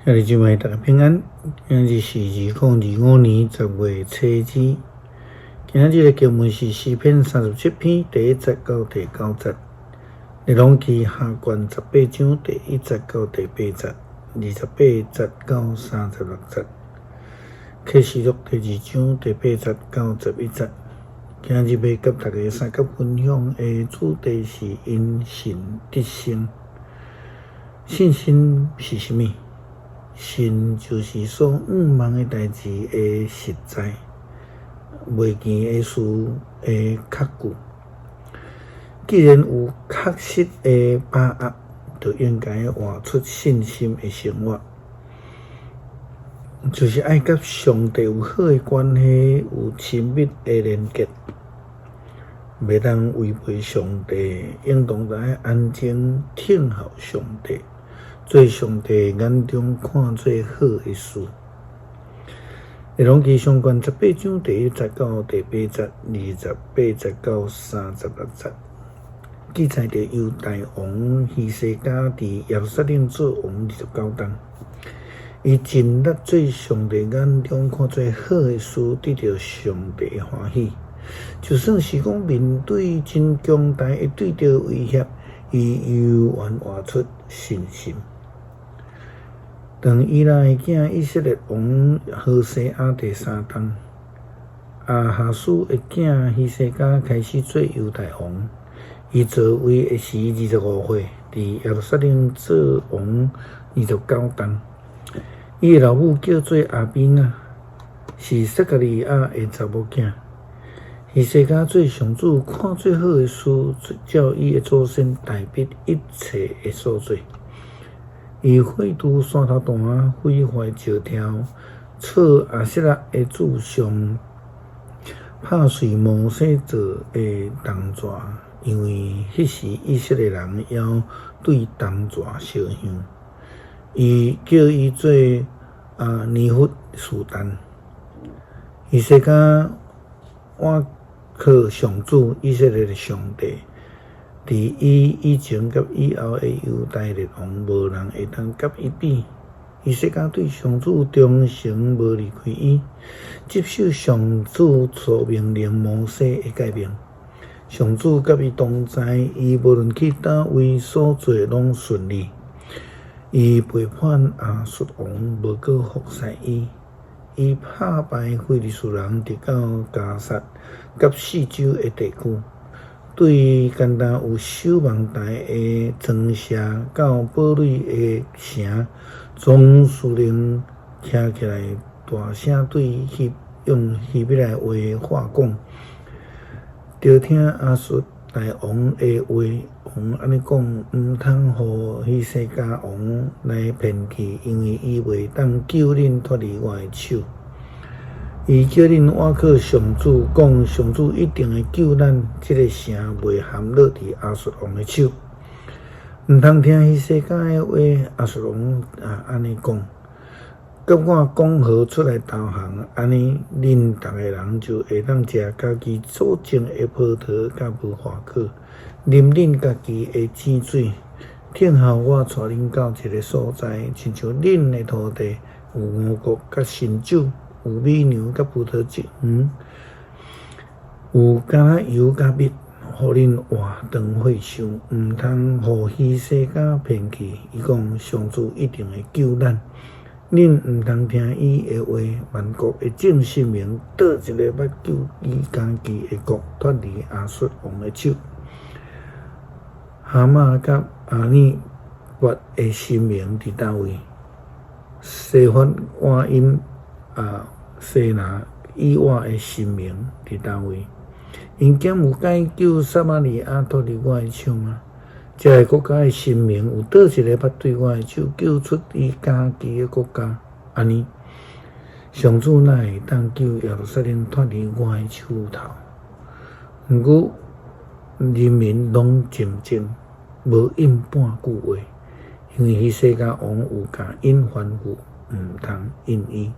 兄弟姊妹，大家平安。今日是2025年10月初二。今仔日的經文是詩篇37篇第1節到第9節，列王紀下卷18章第1節到第8節，28節到36節，啟示錄第2章第8節到11節。今日欲佮大家相佮分享的主題是因信得勝。信心是啥物？信就是所向望的代誌的實在，未見的事的確據。既然有確實的把握，就應該活出信心的生活，就是愛佮上帝有好的關係，有親密的連結，袂當違背上帝，應當愛安靜聽候上帝。做上帝眼中看做好的事。列王紀上卷18章第1節到第8節，28節到36節，記載著猶大王希西家佇耶路撒冷做王29冬，伊盡力做上帝眼中看做好的事，得著上帝的歡喜。就算是講面對真強大的對敵威脅，伊猶原活出信心。當以拉的囝以色列王何西阿第三冬，亞哈斯的囝希西家開始做猶大王。伊做位的時25歲，佇耶路撒冷做王29冬。伊的老母叫做亞比雅，是撒迦利亞的查某囝。希西家做上主看做好的事，照伊的祖先大衛一切的所做。伊廢除山頭壇，毀壞石柱，創亞舍拉的柱像，拍碎摩西做的銅蛇，因為彼時以色列人猶對銅蛇燒香。伊叫伊做尼戶書壇。希西家倚靠上主以色列的上帝。佇伊以前佮以後的猶大列王，無人會當佮伊比。希西家對上主忠誠，無離開伊，執守上主所命令摩西的誡命。上主佮伊同在，伊無論去佗位所做攏順利。伊背叛亞述王，無閣服侍伊。伊拍敗非利士人，直到迦薩佮四周的地區。對干焦有守望台的莊舍到堡壘的城，總司令徛起來，大聲對用希伯來話話講：著聽亞述大王的話，王按呢講，毋通予希西家王來騙去，因為伊袂當救恁脫離我的手。伊叫恁倚靠上主，講上主一定會救咱，這个城袂陷落佇亞述王的手。毋通聽希西家的話，亞述王啊按呢講，佮我講和出來投降，按呢恁逐个人就會當食家己所種的葡萄佮無華果，啉恁家己的井水。聽候我帶恁到一个所在，親像恁的土地有五穀佮新酒。有美牛佮葡萄酒園，有橄欖油佮蜜，予恁活長歲壽，毋通予希西家騙去。伊講上主一定會救咱，恁毋通聽伊的話。萬國的眾神明，佗一个捌救伊家己的國脫離亞述王的手？哈馬佮亞珥拔的神明佇佗位？西法瓦音。啊，西拿以瓦的神明佇佗位？𪜶敢有解救撒瑪利亞脫離我的手嗎？這个國家的神明有佗一个捌對我的手救出伊家己的國家？按呢，上主哪會當救耶路撒冷脫離我的手頭？毋過人民攏靜靜，無應半句話，因為希西家王有共𪜶吩咐，毋通應伊。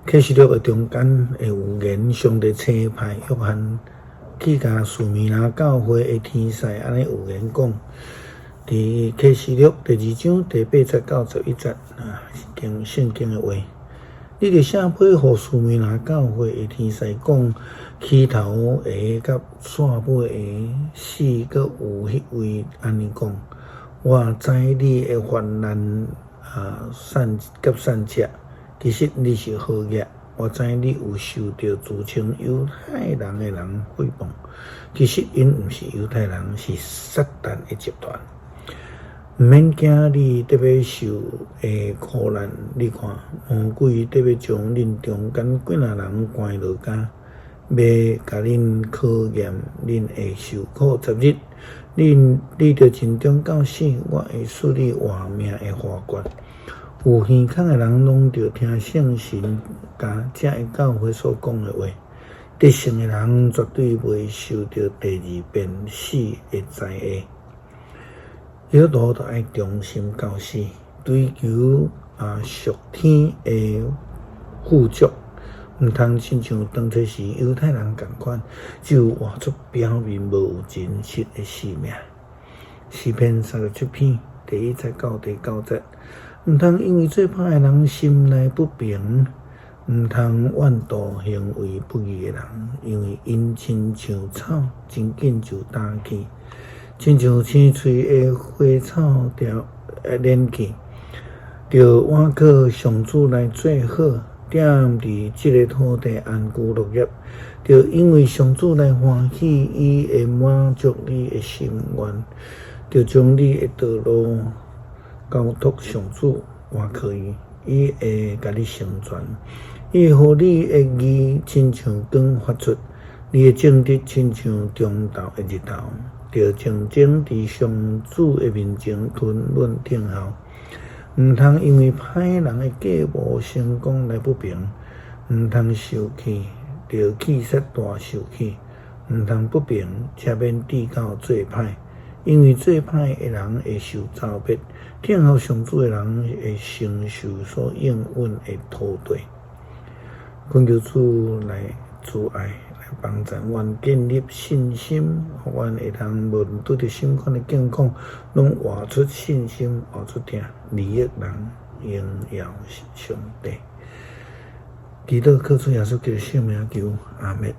啟示錄的中間的預言，上帝差派約翰去共士米拿教會的天使按呢預言講：佇啟示錄第二章第八節到十一節啊，經聖經的話，你著寫批予士每拿教會的天使講，起頭的佮煞尾的死閣有彼位按呢講，我知你的患難啊，散佮散赤，其實你是好額。我知你有受著自稱猶太人的人誹謗，其實𪜶毋是猶太人，是撒旦的集團。毋免驚你得欲受的苦難，你看魔鬼得欲將恁中間幾若人關落監，欲共恁考驗，恁會受苦十日。恁你著盡忠到死，我會賜你活命的花冠。有耳孔的人，攏著聽聖神共這个教會所講的話。得勝的人絕對袂受著第二遍死的災禍。基督徒著愛忠心到死，追求啊屬天的富足，毋通親像當初時猶太人仝款，只有活出表面無有真實的生命。詩篇三十七篇第一節到第九節。毋通因為做歹的人心內不平，毋通怨妒行為不義的人，因為𪜶親像草，真緊就焦去，親像青翠的花草掉蔫去。著倚靠上主來做好，踮佇這个土地安居樂業。著因為上主來歡喜，伊會滿足你的心願。著將你的道路交託上主，倚靠伊，伊會共你成全。伊會予你的義親像光發出，你的正直親像中晝的日頭。著靜靜佇上主的面前吞忍等候，毋通因為歹人的計謀成功來不平，毋通受氣，著氣煞大受氣，毋通不平，且免至到做歹。因為做歹的人會受咒滅，等候上主的人會承受所應允的土地。懇求主來慈愛，來幫助阮建立信心，予阮會當無論拄著啥物款的境況，攏活出信心，活出疼，利益人，榮耀上帝。祈禱靠主耶穌基督聖名求，阿們。